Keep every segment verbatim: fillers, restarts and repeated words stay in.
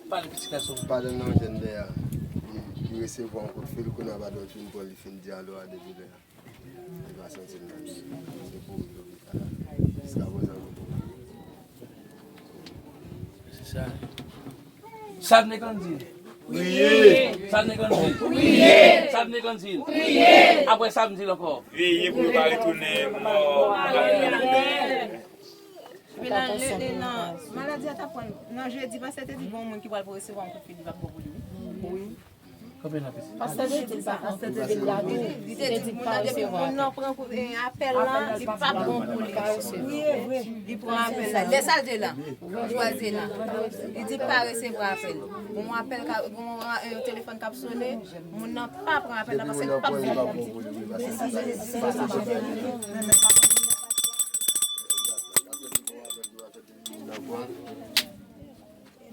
Pale, pitit gason. Pandan nan jèn lè a, li, li resevwa yon kout fil, kounye a pa dòt fin pran, li fin di alo a depi lè a. Li pa santi l nan li. Se pou lopital la. Jiska prezan, nou poko. Se sa. Sa vle konn di l. Priye. Sa vle konn di l. Priye. Sa vle konn di l. Priye. Apre sa m di l ankò. Veye pou yo pa retounen mò. Epi nan, nan, nan maladi a t ap pran, nan jedi pase te di gon moun ki pral resevwa yon kout fil li p ap bon pou li wi. Wi. Kanpe nan pis. Pastè te di l pa, pastè te di l la tou. Li te di moun nan depi moun nan pran kou, eh, apèl la, li p ap bon pou li. Wi, wi. Li pran apèl la. Lè sa l te la, li chwazi la. Li di pa resevwa apèl. Gon apèl ka, gon, eh, telefòn k ap sone, moun nan pa pran apèl la paske li p ap bon pou li.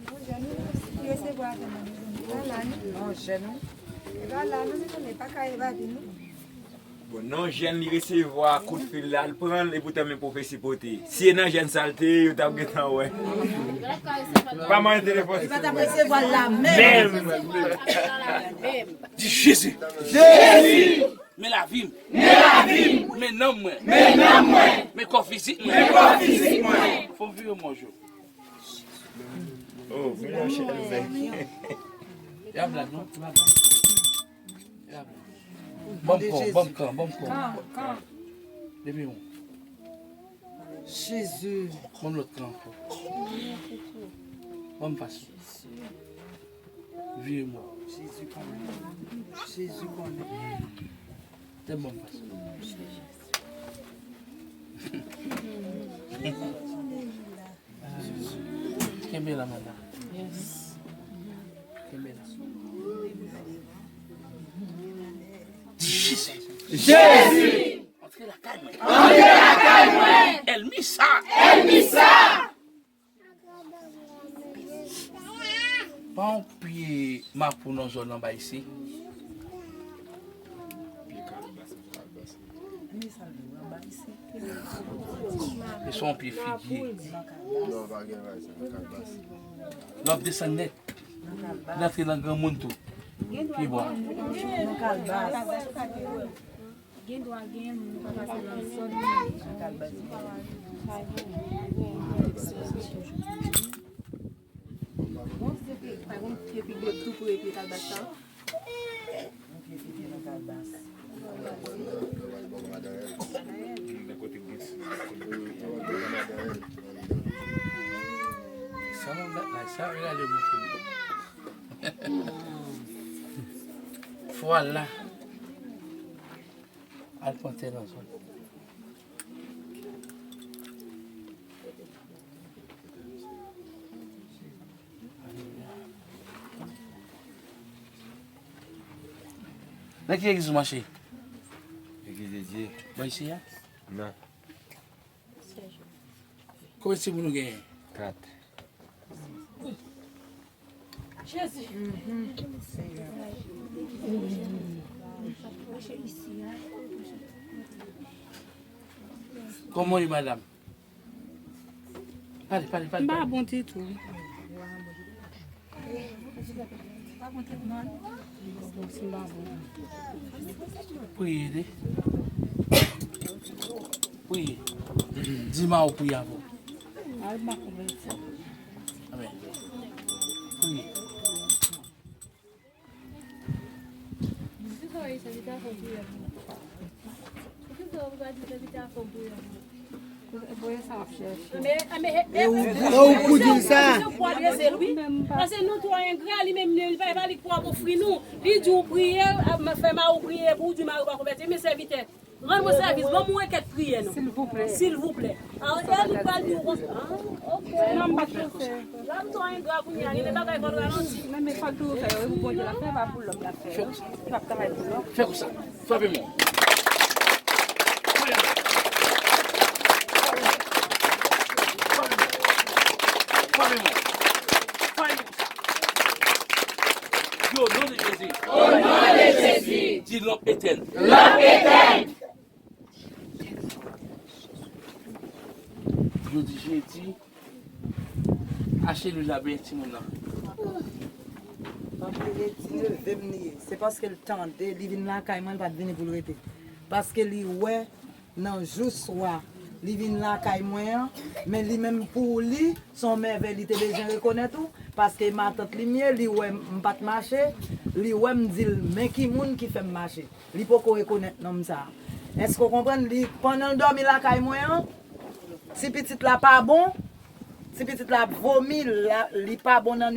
Non, jèn li resevwa apèl la, mezanmi. Pa la, non. Non, jèn wi. E pa la, non, mezanmi, pa ka evade, non. Bon, non, jèn li resevwa kout fil la, l pran l, epoutan men pwofesi pote. Si e nan jèn sa l te ye, yo t ap gentan wè. Pa manyen telefòn. Li pa t ap resevwa l la menm. Menm. Di Jezi. Jezi! Men lavi m. Men lavi m. Men nanm mwen. Men nanm mwen. Men kò fizik mwen. Men kò fizik mwen. Fò m vire mò jo. Oh, men yon chèlbè. Y ap blag, non? Y ap blag. Y ap blag. Ban m kò, ban m kan, ban m kò. Kan, kan. Depi yon. Jezi. Ban m lòt kan ankò. Ban m fas. Vire mò. Jezi konnen. Jezi konnen. Tèt ban m fas. Kenbe la, madanm. Kenbe la. Jezi! Antre lakay mwen! Antre lakay mwen! Ènmi sa! Ènmi sa! Pa yon pye mapou nan zòn anba isi. Pye kalbas, kalbas. E se yon pye figye. Non, pa gen bagay sa, kalbas. L ap desann nèt. L antre nan granmoun tou. Pye bwa. Gen dwa gen moun pa pase nan zòn. Bon, se te, pa gen pye pi gwo tou pre pye kalbas sa. Yon pye pi gwo nan kalbas. Sa nan dat la, sa regade mouton. Fwa la. Al pran tè nan zòn. Nan ki legliz ou mache? Legliz de Dye. Bò isi a? Non. Konbyen timoun ou genyen? Kat. Jezi. Kòman w ye, madanm? Pale, pale, pale. M pa bon ditou. Priye, de. Priye. Di ma ou priye avè w. Amèn. Priye. Kisa w ye, sèvitè a fè priyè pou ou? Kisa w pral di sèvitè a fè priyè pou ou? Voye sa w ap chèche. E ou, e ou pou di l sa. Se ou pou adrese l, wi. Paske nou twò engra, li menm, li pa, li pa li k pou ap ofri nou. Li di w priye, ap fè mari w priye pou ou, di mari w pa konvèti. Men sèvitè, rann mwen sèvis, ban m yon rekèt priyè, non. Silvouplè. Silvouplè. Ariel, li pral di w konsa. Ah, ok. Non, m pa t panse. Lòm twò engra kounye a, gen de bagay fò l ralanti. Men, men fò l toujou fè yo, wi, pou Bondye l ap fè, pa pou lòm l ap fè yo. Li p ap travay pou lòm. Fè konsa. Frape mò. Frape mò. Frape mò. Frape mò. Frape mò. Frape mò. Frape mò. Frape mò. Frape mò konsa. Di, o non de Jezi. O non de Jezi. Di, lanp etèn. Lanp etèn. Jodi jedi, Achte lwil la byen timoun nan. Manm li redi neve m li ye. Se paske l tande, li vin lakay mwen, li pa t vini pou l rete. Paske li wè nan jou swa, li vin lakay mwen an, men li menm pou li, se yon mèvèy li te bezwen rekonèt ou, paske matant li m ye, li wè m pa t mache, li wè m di l, men ki moun ki fè m mache. Li poko rekonèt nonm sa. Èske w konprann? Li, pandan l dòmi lakay mwen an, si pitit la pa bon, si pitit la ap vomi, la, li pa bon nan